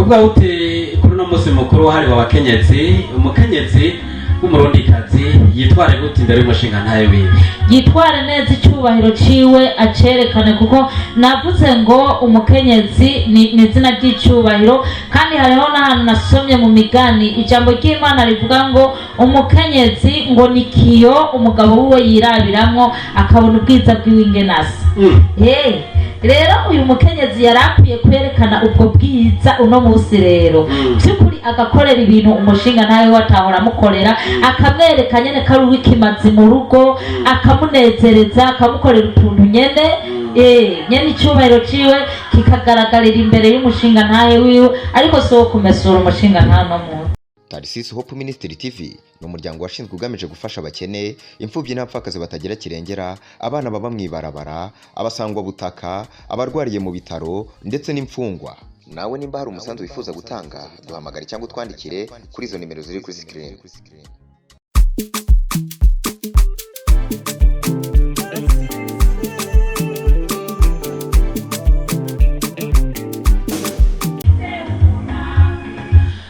Kuvuga uti kuri uno munsi mukuru wahariwe abakenyezi, umukenyezi w'Umurundikazi yitware gute imbere y'umushingantahe wiwe? Yitware neza, icyubahiro ciwe acerekane, kuko navuze ngo umukenyezi ni izina ry'icyubahiro. Kandi hariho n'ahantu nasomye mu Migani, ijambo ry'Imana rivuga ngo umukenyezi ngo ni kiyo umugabo wiwe yirabiramwo akabona ubwiza bwiwe ingene asa. Hey, rero uyu mukenyezi yari akwiye kwerekana ubwo bwiza uno munsi rero, by'ukuri agakorera ibintu umushingantahe we atahora amukorera, akamwereka nyene ko ari uw'ikimazi mu rugo, akamunezereza, akamukorera utuntu nyene, nyene icyubahiro ciwe kikagaragarira imbere y'umushingantahe wiwe. Ariko si uwo kumesura umushingantahe no munsi. Tarisisi Hope Ministry TV ni umuryango washinzwe ugamije gufasha abakene, imfubyi n'abapfakazi batagira kirengera, abana baba mu ibarabara, abasangwabutaka, abarwariye mu bitaro ndetse n'imfungwa. Nawe nimba hari umusanzu wifuza gutanga, duhamagare cyangwa utwandikire kuri izo nimero ziri kuri screen.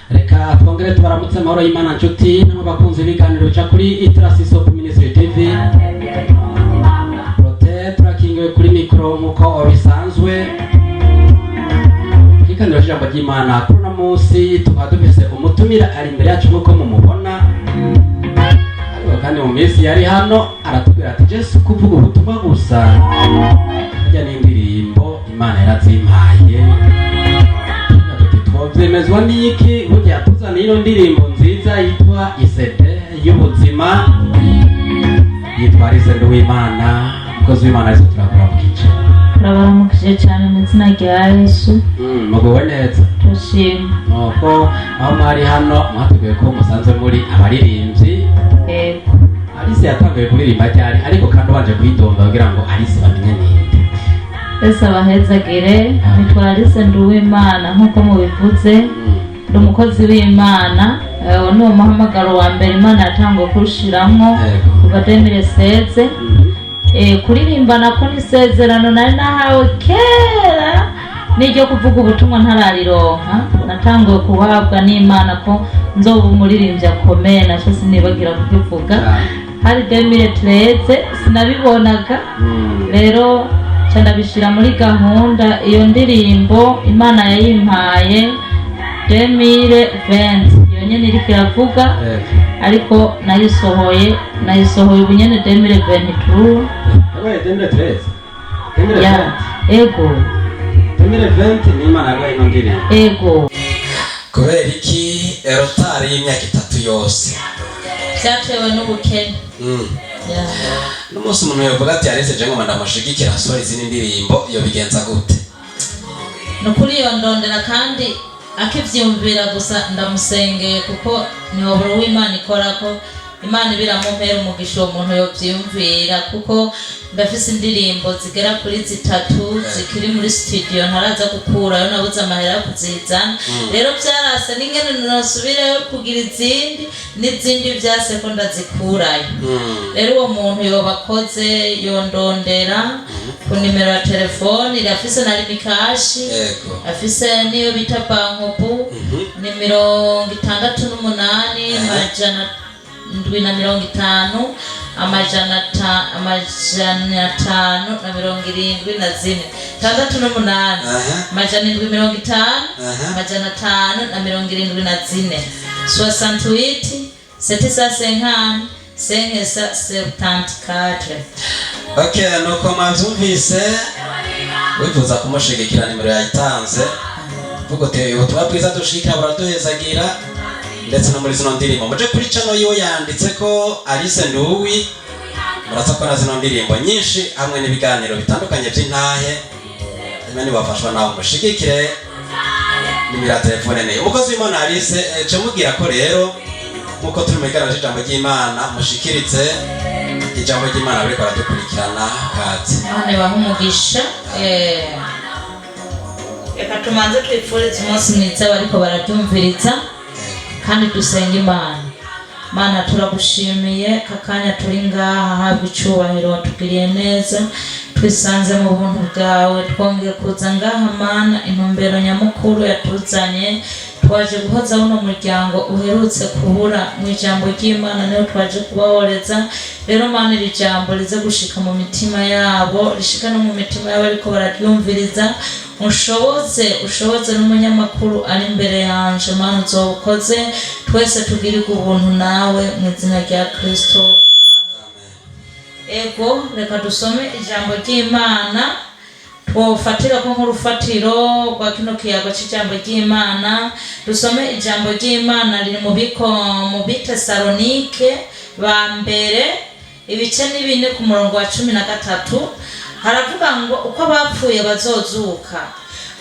Reka twongere tubaramutse, amahoro y'Imana nshuti n'abakunzi b'ibiganiro bica kuri Itarasi Hope Ministry TV. Prote turakingiwe kuri mikoro nk'uko bisanzwe. Ikiganiro cy'ijambo ry'Imana kuri uno munsi tukaba dufise umutumira ari imbere yacu nk'uko mumubona. Ariko kandi mu minsi yari hano aratubwira ati: "Jesu kuvuga ubutumwa gusa, harya n'indirimbo Imana yarazimpaye." Tuti: "Twovyemezwa n'iki?" Burya yatuzaniye ino ndirimbo nziza yitwa "Isede y'Ubuzima". Yitwa Alice Nduwimana, umukozi w'Imana. Alice, turakuramukije. Turabaramukije cyane mu izina rya Yesu. Muguwe neza? Turashima. Nuko aho mwari hano mwateguye ko musanzwe muri abaririmbyi. Yego. Alice yatanguye kuririmba ryari? Ariko kandi ubanje kuyidonda kugira ngo Alice bamenye ninde. Ese abahezagire. Nitwa Alice Nduwimana nk'uko mubivuze. Ndi umukozi w'Imana. Uwo ni umuhamagaro wa mbere Imana yatanguye kuwushiramwo kuva 2016. Kuririmba nako ni isezerano nari nahawe kera, n'iryo kuvuga ubutumwa ntararironka. Natanguye kuhabwa n'Imana ko nzoba umuririmbyi akomeye, nacyo sinibagira kukivuga. Hari 2013, sinabibonaga. Rero nca ndabishira muri gahunda. Iyo ndirimbo Imana yayimpaye 2020, iyo nyene iriko iravuga. Ariko nayisohoye ubu nyene 2023. Yabaye 2013, 2020? Ya, ego. 2020 ni Imana yabaye ino ndirimbo? Ego. Kubera iki retard y'imyaka 3 yose? Byatewe n'ubukene. Ya. N'umunsi umuntu yavuga ati: "Alice, je ngoma ndamushigikira asohora izindi ndirimbo", yobigenza gute? Ni ukuri iyo ndondera kandi akivyumvira gusa ndamusengeye, kuko ntihobora uw'Imana ikora ko Imana ibiramumpera umugisha uwo muntu yovyiyumvira, kuko ndafise indirimbo zigera kuri zitatu zikiri muri studio ntaraza gukurayo, nabuze amahera yo kuzizana. Rero vyarase n'ingene nosubirayo kugira izindi n'izindi, vyase ko ndazikurayo. Rero uwo muntu yoba akoze yondondera ku nimero ya telefoni irafise na Lumicash, afise niyo bita Bancobu, ni 68 750 574, 68 750 574, 68 750 574. Okay, nuko mwavyumvise. Wifuza kumushigikira, nimero yayitanze. Vuga uti: "Ubutumwa bwiza dushikira buraduhezagira", ndetse no muri zino ndirimbo. Muje kuri channel yiwe yanditse ko Alice Nduwi, muraza kubona zino ndirimbo nyinshi hamwe n'ibiganiro bitandukanye by'intahe. Hanyuma niwafashwa nawe umushigikire, nimero ya telefone ni umukozi w'Imana Alice. Ce mubwira ko rero nkuko turi mu kiganiro cy'ijambo ry'Imana, mushikiritse ijambo ry'Imana bariko baradukurikirana. Kaze. Imana ibahe umugisha. Reka tumanze twifurize umunsi mwiza bariko barabyumviriza kandi dusenge Imana. Mana, turagushimiye kakanya turi ngaha, habwa icubahiro, watugiriye neza, twisanze mu buntu bwawe, twongeye kuza ngaha. Mana, intumbero nyamukuru yatuzanye, twaje guhoza buno muryango uherutse kubura mu ijambo ry'Imana, niyo twaje kubahoreza. Rero Mana, iri jambo rize gushika mu mitima yabo, rishika no mu mitima y'abariko bararyumviriza. Ushoboze, ushoboze n'umunyamakuru ari imbere yanje. Mana, uzoba ukoze, twese tugirirwe ubuntu nawe, mu izina rya Kristo. Ego, reka dusome ijambo ry'Imana twofatira ko nk'urufatiro rwa kino kiyago c'ijambo ry'Imana. Dusome ijambo ry'Imana riri mu biko mu Bitesalonike ba mbere, ibice ni 4, ku murongo wa 13. Haravuga ngo uko abapfuye bazozuka.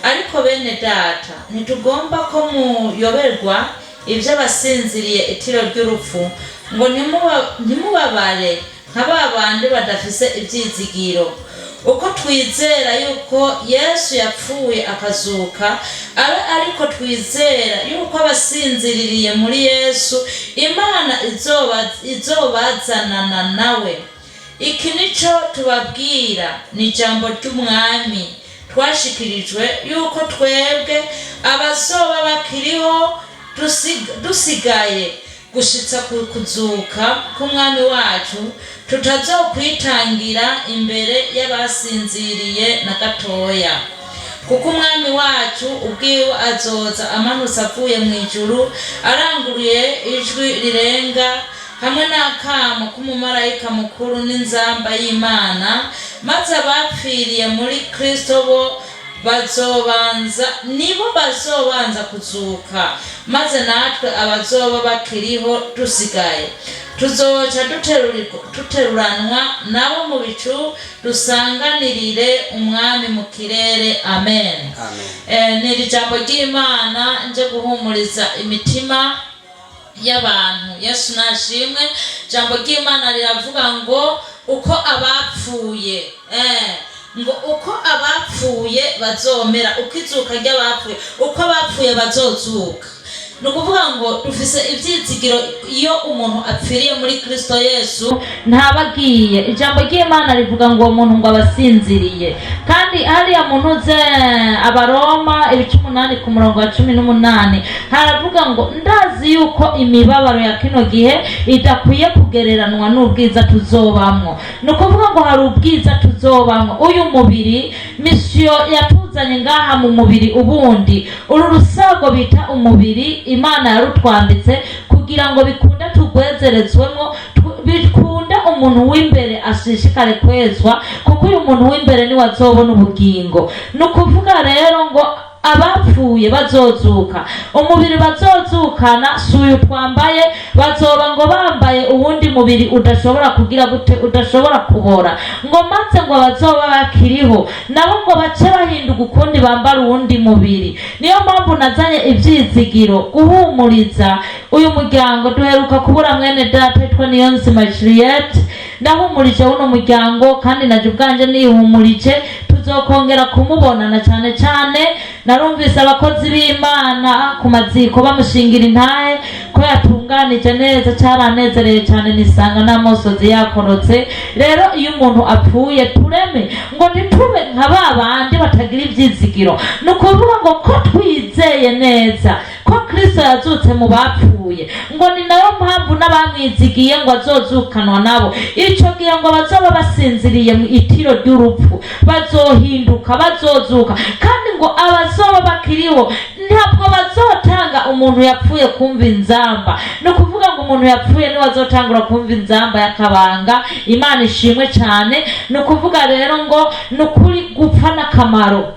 Ariko bene data, ntitugomba ko muyoberwa iby'abasinziriye itiro ry'urupfu, ngo ntimubabare nka ba bandi badafise ibyizigiro. Uko twizera yuko Yesu yapfuye akazuka, abe ariko twizera yuko abasinziririye muri Yesu Imana izobazanana nawe. Iki nico tubabwira, ni ijambo ry'Umwami twashikirijwe, yuko twebwe abazoba bakiriho dusigaye gushitsa ku kuzuka k'Umwami wacu, tutazokwitangira imbere y'abasinziriye na gatoya. Kuko Umwami wacu ubwiwe azoza amanutse avuye mu ijuru, aranguruye ijwi rirenga, hamwe n'akamo k'umumarayika mukuru n'inzamba y'Imana, maze abapfiriye muri Kristo bo bazobanza, nibo bazobanza kuzuka. Maze natwe abazoba bakiriho dusigaye tuzoca duteruranwa nabo mu bicu, dusanganirire Umwami mu kirere. Amen. Amen. Ni iri jambo ry'Imana nje guhumuriza imitima y'abantu. Yesu nashimwe. Ijambo ry'Imana riravuga ngo uko abapfuye, ngo uko abapfuye bazomera, uko izuka ry'abapfuye, uko abapfuye bazozuka. Ni ukuvuga ngo dufise ibyizigiro. Iyo umuntu apfiriye muri Kristo Yesu, ntaba agiye. Ijambo ry'Imana rivuga ngo uwo muntu ngo aba asinziriye. Kandi hariya muntu uze Abaroma ibice 8, ku murongo wa 18, haravuga ngo ndazi yuko imibabaro ya kino gihe idakwiye kugereranwa n'ubwiza tuzobamwo. Ni ukuvuga ngo hari ubwiza tuzobamwo. Uyu mubiri, mission yatuzanye ngaha mu mubiri, ubundi uru rusago bita umubiri, Imana yarutwambitse kugira ngo bikunde tugwezerezwemo, bikunde umuntu w'imbere ashishikare kwezwa, kuko uyu muntu w'imbere niwe azobona ubugingo. Ni ukuvuga rero ngo abapfuye bazozuka, umubiri bazozukana si uyu twambaye. Bazoba ngo bambaye uwundi mubiri udashobora kugira gute, udashobora kubora. Ngo maze ngo abazoba bakiriho nabo ngo bace bahinduka ukundi, bambara uwundi mubiri. Niyo mpamvu nazanye ibyizigiro guhumuriza uyu muryango duheruka kubura mwene data yitwa Niyonzima Juliette. Ndahumurije uno muryango, kandi naje ubwanje nihumurije, tuzokongera kumubonana. Cyane cyane narumvise abakozi b'Imana ku maziko bamushingira intahe ko yatunganije neza, cyaranezereye cyane, nisanga n'amosozi yakorotse. Rero iyo umuntu apfuye, tureme ngo ntitube nka ba bandi batagira ibyizigiro. Ni ukuvuga ngo ko twizeye neza ko Kristo yazutse mu bapfuye, ngo ni nayo mpamvu n'abamwizigiye ngo azozukanwa nabo. Icyo gihe ngo bazoba basinziriye mu itiro ry'urupfu bazohinduka, bazozuka. Kandi ngo abazoba bakiriho ntabwo bazotanga umuntu yapfuye kumva inzamba. Ni ukuvuga ngo umuntu yapfuye niwe azotangura kumva inzamba y'akabanga. Imana ishimwe cyane. Ni ukuvuga rero ngo ni ukuri gupfa n'akamaro,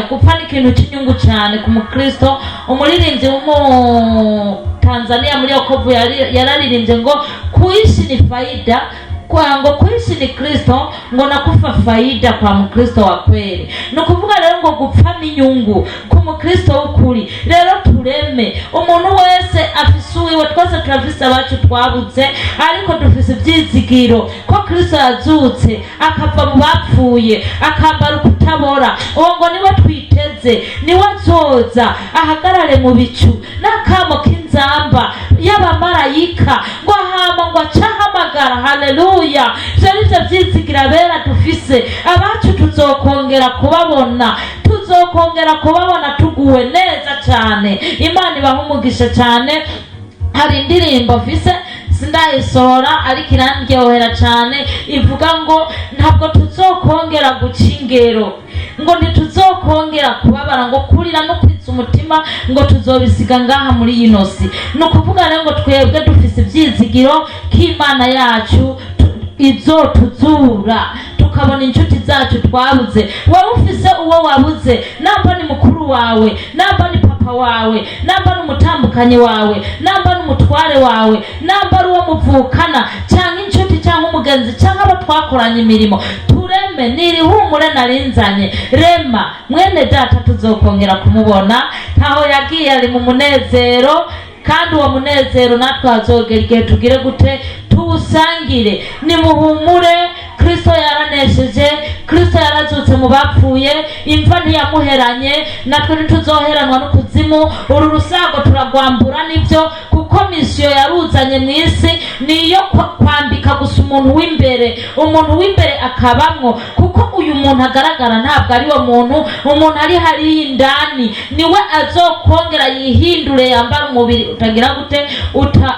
gupfa ni ikintu cy'inyungu cyane ku mukristo. Umuririmbyi w'umu Tanzania muri Yokovu yararirimbye ngo kuishi ni faida kwa, ngo kuishi ni Kristo, ngo nakufa faida kwa mkristo wa kweli. Ni ukuvuga rero ngo gupfa ni inyungu ku mukristo w'ukuri. Rero tureme, umuntu wese afise uwiwe, twese turafise abacu twabuze, ariko dufise ibyizigiro ko Kristo yazutse akava mu bapfuye, akambara ukutabora. Uwo ngo niwe twiteze, niwe azoza ahagarare mu bicu n'akamo k'inzamba. y'abamarayika, ngo ahama ngo acahamagara. Haleluya! Ivyo nivyo vyizigira bera dufise. Abacu tuzokongera kubabona, tuzokongera kubabona tuguwe neza cyane. Imana ibaha umugisha cyane. Hari indirimbo mfise, sindayisohora, ariko irandyohera cyane, ivuga ngo ntabwo tuzokongera guca ingero, ngo ntituzokongera kubabara, ngo kurira no kwitsa umutima ngo tuzobisiga ngaha muri yino si. Ni ukuvuga rero ngo twebwe dufise ivyizigiro k'Imana yacu izotuzura, tukabona inshuti zacu twabuze. Wowe ufise uwo wabuze, namba ni mukuru wawe, namba ni papa wawe, namba ni umutambukanyi wawe, namba ni umutware wawe, namba ari uwo muvukana, cyangwa inshuti, cyangwa umugenzi, cyangwa abo twakoranye imirimo, tureme nirihumure narinzanye. Rema mwene data, tuzokongera kumubona. Ntaho yagiye, ari mu munezero, kandi uwo munezero natwe hazogera igihe tugire gute? Tuwusangire. Nimuhumure, Kristo yaranesheje, Kristo yarazutse mu bapfuye, imva ntiyamuheranye, natwe ntituzoheranwa n'ukuzimu. Uru rusago turagwambura, nibyo, kuko misiyo yaruzanye mu isi ni iyo kwambika gusa umuntu w'imbere, umuntu w'imbere akabamwo, kuko uyu muntu agaragara ntabwo ari wo muntu. Umuntu ari hariya indani niwe azokongera yihindure, yambara umubiri utagira gute?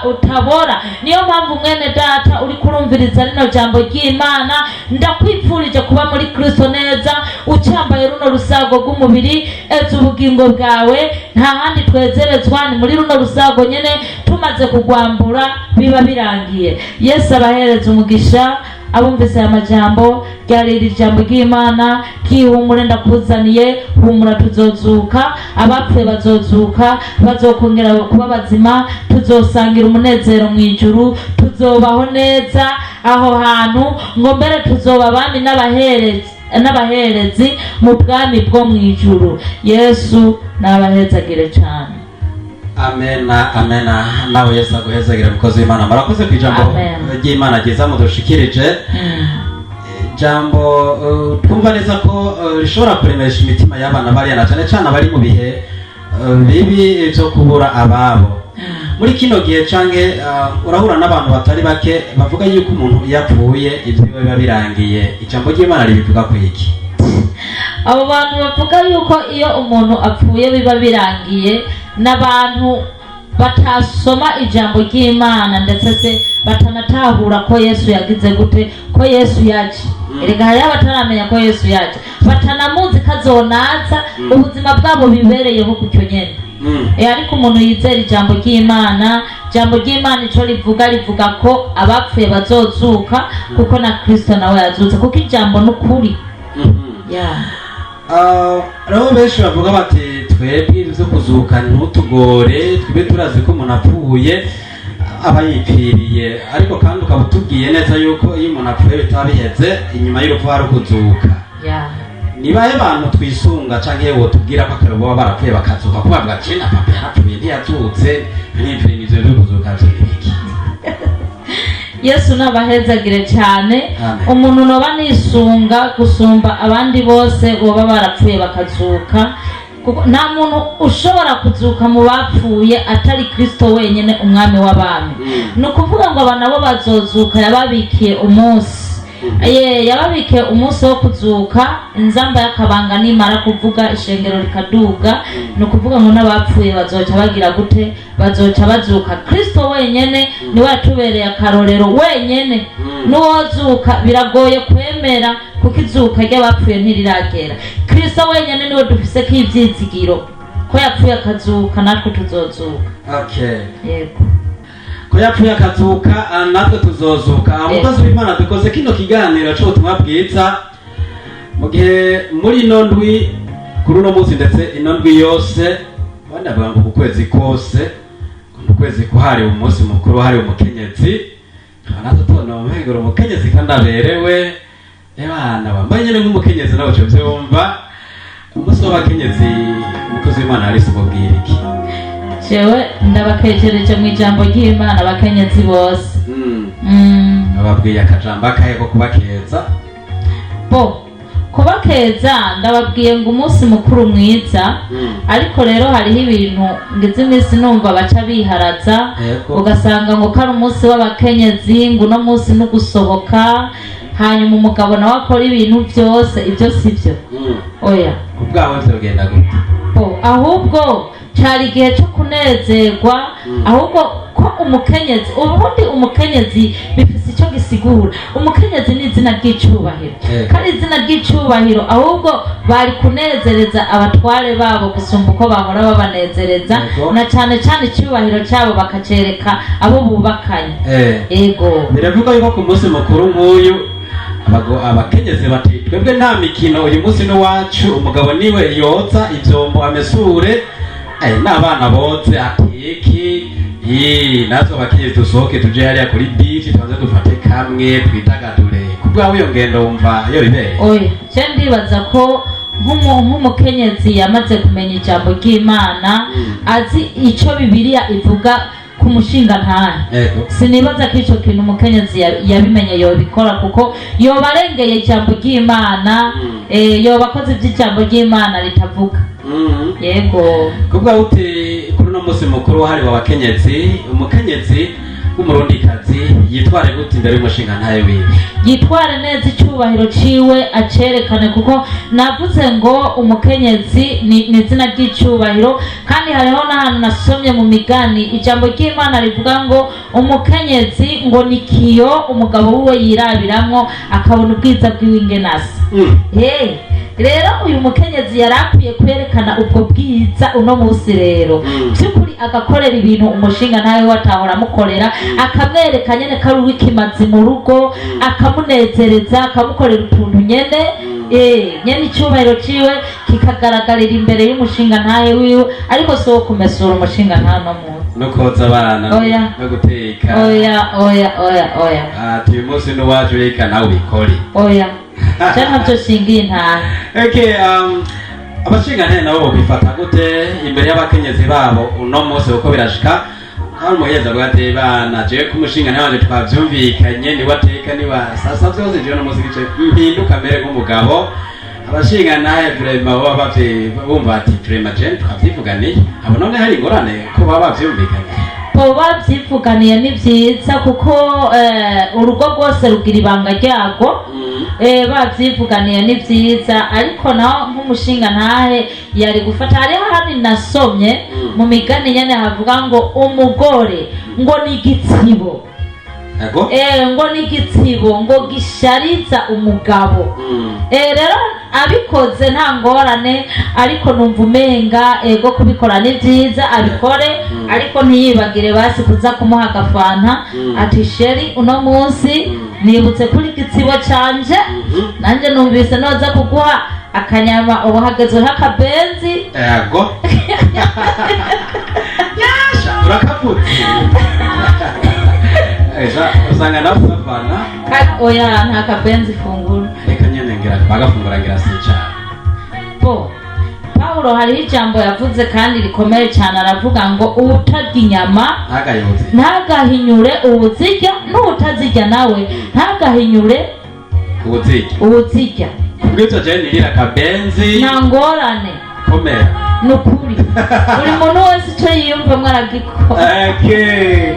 Utabora. Niyo mpamvu mwene data uri kurumviriza rino jambo ry'Imana, ndakwipfurije kuba muri Kristo neza, ucyambaye runo rusago rw'umubiri. Eza ubugingo bwawe, nta handi twezerezwa, ni muri runo rusago nyene. Tumaze kugwambura biba birangiye. Yesu abahereza umugisha abumvise aya majambo. Ryari iri jambo ry'Imana kihumure ndakuzaniye. Humura, tuzozuka, abapfuye bazozuka, bazokongera kuba bazima, tuzosangira umunezero mu ijuru, tuzobaho neza aho hantu, ngo mbere tuzoba abami n'abaherezi mu bwami bwo mu ijuru. Yesu n'abahezagire cyane. Amena, amena. Nawe Yesu aguhezagire, mukozi w'Imana. Murakoze ku ijambo Amen. ry'Imana ryiza mudushikirije, ijambo twumva neza ko rishobora kuremesha imitima y'abana bariya, na cyane cyane abari mu bihe bibi byo kubura ababo muri kino gihe. Canke urahura n'abantu batari bake bavuga yuko umuntu iyo apfuye ibyo biba birangiye. Ijambo ry'Imana ribivuga ku iki? Abo bantu bavuga yuko iyo umuntu apfuye biba birangiye n'abantu batasoma ijambo ry'Imana, ndetse se batanatahura ko Yesu yagize gute, ko Yesu yaje. Erega hariho abataramenya ko Yesu yaje, batanamuzi ko azonaza. Ubuzima bwabo bibereyeho gutyo nyene. Ariko umuntu yizera ijambo ry'Imana, ijambo ry'Imana ico rivuga, rivuga ko abapfuye bazozuka, kuko na Kristo nawe yazutse, kuko ijambo ni ukuri. Yeah. Rero benshi bavuga bati twebwe ibyo kuzuka ntutugore, twebwe turazi ko umuntu apfuye aba yipfiriye. Ariko kandi ukaba utubwiye neza yuko iyo umuntu apfuye bitaba biheze, inyuma y'urupfu hari ukuzuka. Ni bahe bantu twisunga, canke wotubwira ko akarabo baba barapfuye bakazuka? Ko bavuga ati na papa yarapfuye ntiyazutse, ntimvire n'ivyo byo kuzuka vyo nibiki? Yesu nabahezagire cyane. Amen. Umuntu noba nisunga gusumba abandi bose boba barapfuye bakazuka, kuko nta muntu ushobora kuzuka mu bapfuye atari Kristo wenyine, umwami w'abami. Ni ukuvuga ngo aba nabo bazozuka, yababikiye umunsi, ye yababikiye umunsi wo kuzuka. Inzamba y'akabanga nimara kuvuga, ishengero rikaduga, ni ukuvuga ngo n'abapfuye bazoca bagira gute? Bazoca bazuka. Kristo wenyene niwe yatubereye akarorero wenyene. N'uwozuka biragoye kwemera, kuko izuka ry'abapfuye ntiriragera. Kristo wenyene niwe dufise ko ivyizigiro, ko yapfuye akazuka, natwe tuzozuka. Yego. Ko yapfuye akazuka, natwe tuzozuka. Umukozi w'Imana, dukoze kino kiganiro c'ubutumwa bwiza mu gihe muri ino ndwi, kuri uno munsi, ndetse ino ndwi yose, abandi bavuga ngo ku kwezi kose, ngo ni ukwezi kuhariwe umunsi mukuru wahariwe umukenyezi. Tukaba natwe tubona umwegero umukenyezi kandi aberewe, ebana wambaye nyene nk'umukenyezi, nawe uca uvyumva. Umunsi w'abakenyezi, umukozi w'Imana Alice, umubwira iki? Jewe ndabakejereje mu ijambo ry'Imana abakenyezi bose. Bababwiye akajambo akahe ko kubakeza? Bo Kubakeza, ndababwiye ngo umunsi mukuru mwiza. Ariko rero hariho ibintu ngize iminsi numva baca biharaza, ugasanga ngo kari umunsi w'abakenyezi, ngo uno munsi no gusohoka, hanyuma umugabo nawe akora ibintu byose. Ibyo si byo. Oya. Ku bwawe vyogenda gute? Oh, ahubwo cyari igihe cyo kunezerwa. Ahubwo ko umukenyezi, ubundi umukenyezi bifise icyo gisigura. Umukenyezi ni izina ry'icubahiro. Kandi izina ry'icubahiro, ahubwo bari kunezereza abatware babo gusumba uko bahora babanezereza. Na cyane cyane icyubahiro cyabo bakacereka abo bubakanye. Ego. Biravuga yuko ku munsi mukuru nk'uyu abakenyezi bati: "Twebwe nta mikino, uyu munsi n'uwacu, umugabo niwe yoza ivyombo, amesure, n'abana boze, ateke. Natwe abakenyezi dusohoke tuje hariya kuri beach, tubanze dufate kamwe twidagadure." Ku bwawe iyo ngendo wumva yo bibereye? Oya, je ndibaza ko nk'umukenyezi yamaze kumenya ijambo ry'Imana, azi icyo Bibiliya ivuga ku mushinga ntahe, sinibaza ko ico kintu umukenyezi yabimenye yobikora, kuko yoba arengeye ijambo ry'Imana. Yoba akoze ivy'ijambo ry'Imana ritavuga. Yego. Kubwa uti kuri uno munsi mukuru wahariwe abakenyezi, umukenyezi w'umurundikazi yitware gute imbere y'umushinga ntahe wiwe? Yitware neza, icyubahiro ciwe acerekane, kuko navuze ngo umukenyezi ni izina ry'icyubahiro. Kandi hariho n'ahantu nasomye mu migani, ijambo ry'Imana rivuga ngo umukenyezi ngo ni kiyo umugabo wiwe yirabiramwo akabona ubwiza bwiwe ingene asa. Hey, rero uyu mukenyezi yari akwiye kwerekana ubwo bwiza uno munsi rero, by'ukuri agakorera ibintu umushinga ntawe watahora amukorera, akamwereka nyene ko ari uw'ikimazi mu rugo, akamunezereza, akamukorera utuntu nyene, nyene icyubahiro ciwe kikagaragarira imbere y'umushinga ntahe wiwe. Ariko si uwo kumesura umushinga ntahe no munsi. No koza abana? Oya. No guteka? Oya, oya, oya, oya. Ati uyu munsi n'uwacu, reka nawe ubikore. Oya, je ntavyo shingiye intahe. Okay, abashingantahe nabo bokwifata gute imbere y'abakenyezi babo uno munsi? Kuko birashika hari umukenyezi avuga ati: "Bana, jewe ku mushingantahe wanje twavyumvikanye, niwe ateka, niba sasa vyose, jewe uno munsi gice mpinduka mbere nk'umugabo." Abashingantahe vraiment baba bumva bati: "Vraiment je twavyivuganiye." Abo none hari ingorane ko baba bavyumvikanye? Bo babyivuganiye ni byiza, kuko urugo rwose rugira ibanga ryarwo. Babyivuganiye ni byiza, ariko naho nk'umushinga ntahe yari gufata. Hariho ahandi nasomye mu migani nyene havuga ngo umugore ngo ni igitsibo. Ngo ni igitsibo ngo gishariza umugabo. Rero abikoze nta ngorane, ariko numva umenga ego, kubikora ni byiza, abikore, ariko ntiyibagire basi kuza kumuha agafanta, ati: "Chéri, uno munsi nibutse kuri igitsibo canje, nanjye numvise noza kuguha akanyama, ubu hagezweho akabenzi." Ego, yasha urakavutse. Eja usanga nawe usafana. Oya, nta kabenzi ifungura. Reka nyene ngira bagafungura, ngira sicara. Bo Pawulo hariho ijambo yavuze kandi rikomeye cyane, aravuga ngo uwutarya inyama ntagayoze, ntagahinyure uwuzirya, n'uwutazirya nawe ntagahinyure ubuzirya. Uwuzirya. Kubw'ivyo jewe nirira akabenzi. Nta ngorane. Komera. Ni ukuri, buri muntu wese icyo yiyumvamo aragikora. Okay.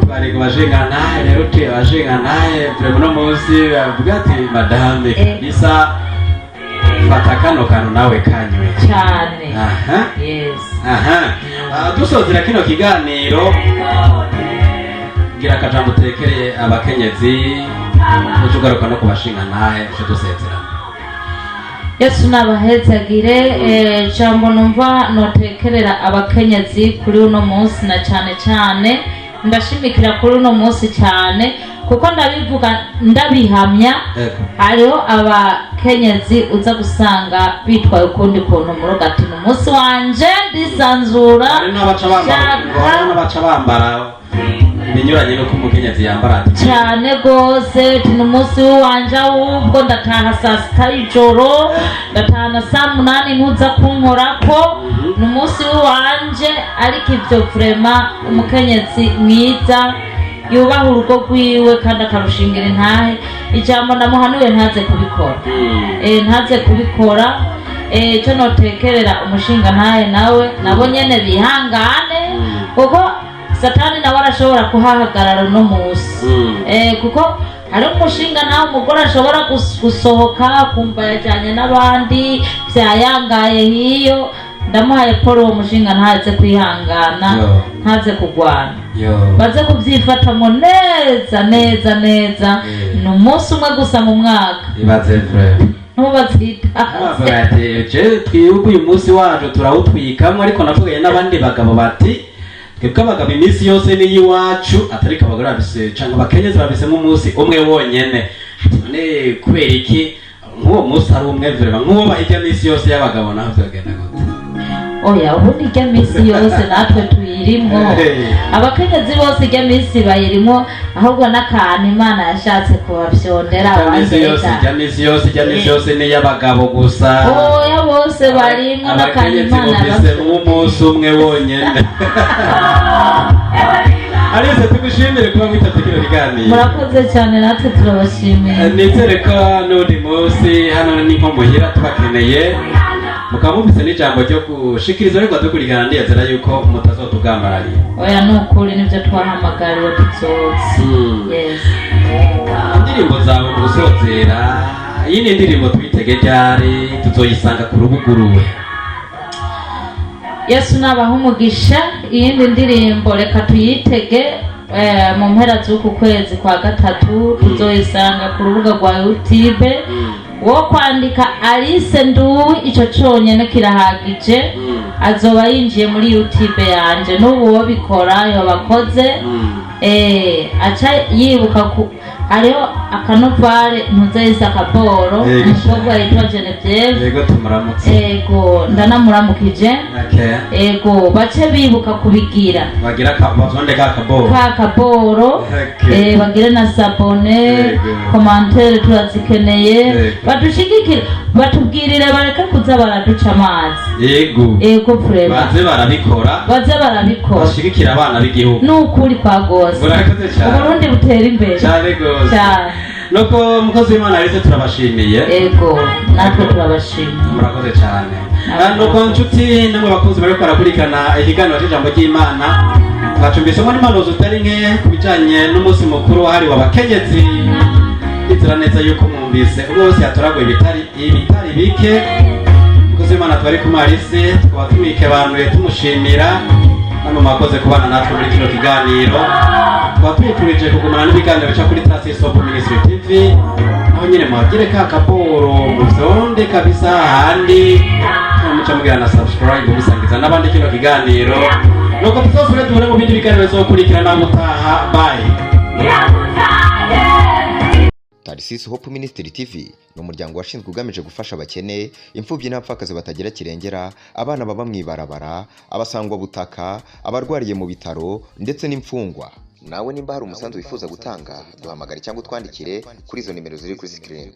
Twari ku bashingantahe rero, uti abashingantahe vraiment uno munsi bavuga ati: "Madame, kabisa fata kano kantu nawe kanywe." Cyane. Aha. Yes. Aha. Dusozera kino kiganiro, gira akajambo utekereye abakenyezi, uca ugaruka no ku bashingantahe, uca dusezerana. Yesu nabahezagire. Jambo numva notekerera abakenyezi kuri uno munsi, na cyane cyane ndashimikira kuri uno munsi cyane, kuko ndabivuga ndabihamya, hariho abakenyezi uza gusanga bitwaye ukundi kuntu mu rugo, ati: "Ni umunsi wanje, ndisanzura." Hari n'abaca bambara, Shaka. hari n'abaca bambara ibinyuranye n'uko umukenyezi yambara, ati Cyane rwose, ati: "Ni umunsi w'iwanje, ahubwo ndataha saa 6 y'ijoro, ndataha na saa 8, ntuza kunkorako, ni umunsi w'iwanje." Ariko ibyo vraiment, umukenyezi mwiza Yubaha urugo rwiwe kandi akarushingira intahe. Ijambo ndamuhanuye, ntaze kubikora. Ntaze kubikora. Icyo notekerera umushinga ntahe nawe, nabo nyene bihangane, kuko Satani nawe arashobora kuhahagarara uno munsi. Kuko hari umushinga nawe umugore ashobora gusohoka akumva yajyanye n'abandi, byayangaye hiyo. Ndamuhaye Paul, uwo mushinga ntaze kwihangana, Yo. ntaze kurwana, Yo. baze kubyifatamo neza neza neza. Ni umunsi umwe gusa mu mwaka. Ibaze vraiment. Ntubatsitaze. Bavuga ati je twibuke uyu munsi wacu turawutwikamwo, ariko navuganye n'abandi bagabo bati twebwe abagabo iminsi yose ni iyiwacu, atariko abagore bafise canke abakenyezi bafisemo umunsi umwe wonyene. Ati none kubera iki nk'uwo munsi ari umwe vraiment, nk'uwo bahirya minsi yose y'abagabo naho vyogenda gute? Oya, ubundi ijya minsi yose natwe tuyirimwo. Abakenyezi bose ijya minsi bayirimwo, ahubwo n'akantu Imana yashatse kubafyondera. Ijya minsi yose, ijya minsi yose, ijya minsi yose ni iy'abagabo gusa. Oya, bose barimwo n'akantu Abakenyezi Imana mufisemo umunsi umwe wonyene. Alice, tugushimire kuba mwitabye kino kiganiro. Murakoze cyane, natwe turabashimiye. Nizere ko n'undi munsi hano ni nko muhira tubakeneye, mukaba mufise n'ijambo ryo gushikiriza, ariko dukurikirana, ndiyizera yuko mutazotugambarariye. Oya, ni ukuri, nibyo twahamagariwe, tuzoza. Yes. Indirimbo zawe mu gusozera, iyi ni indirimbo twitege ryari? Tuzoyisanga ku rubuguruwe? Yesu nabaha umugisha. Iyindi ndirimbo reka tuyitege mu mpera z'uku kwezi kwa gatatu, tuzoyisanga ku rubuga rwa YouTube. Wo kwandika Alice Nduwi, ico conyene kirahagije, azoba yinjiye muri YouTube yanje. N'ubu wo bikora yobakoze, aca yibuka ku hariho akanovare ntuzeyise akaboro. Umukobwa yitwa Genevieve. Yego, tumuramutse. Ego, ndanamuramukije. Ego, bace bibuka kubigira. Bagira bavyonde ka kaboro. Ka kaboro. Bagire na s'abonner. Commentaire turazikeneye. Badushigikire, batubwirire, bareke kuza baraduca amazi. Ego vraiment. Baze barabikora. Baze barabikora. Bashigikira abana b'igihugu. Nukuri kwa gose. Murakoze cyane. Uburundi butera imbere. Cyane gose. Cyane. Nuko mukozi w'Imana Alice, turabashimiye. Ego, natwe turabashimiye. Murakoze cyane. Nuko nshuti namwe bakunzi bariko barakurikirana ikiganiro cy'ijambo ry'Imana, twacumbisemo n'impanuro zitari nke ku bijanye n'umunsi mukuru wahariwe abakenyezi. Ndizera neza yuko mwumvise umwe wese yatoraguye ibitari bike. Umukozi w'Imana twari kumwe Alice, tukaba tumwikebanuye tumushimira. Namwe mwakoze kubana natwe muri kino kiganiro. Tukaba twifurije kugumana n'ibiganiro bica kuri Tarasisi Hope Ministry TV, aho nyine muhagire ka kaboro muvyonde kabisa, ahandi muca mugira na subscribe, musangiza n'abandi kino kiganiro. Nuko tuzosubire duhure mu bindi biganiro bizokurikira. Naho mutaha, bye. Tarisisi Hope Ministry TV ni umuryango washinzwe ugamije gufasha abakene, imfubyi n'abapfakazi batagira kirengera, abana baba mu ibarabara, abasangwabutaka, abarwariye mu bitaro ndetse n'imfungwa. Nawe nimba hari umusanzu wifuza gutanga, duhamagare cyangwa utwandikire kuri izo nimero ziri kuri screen.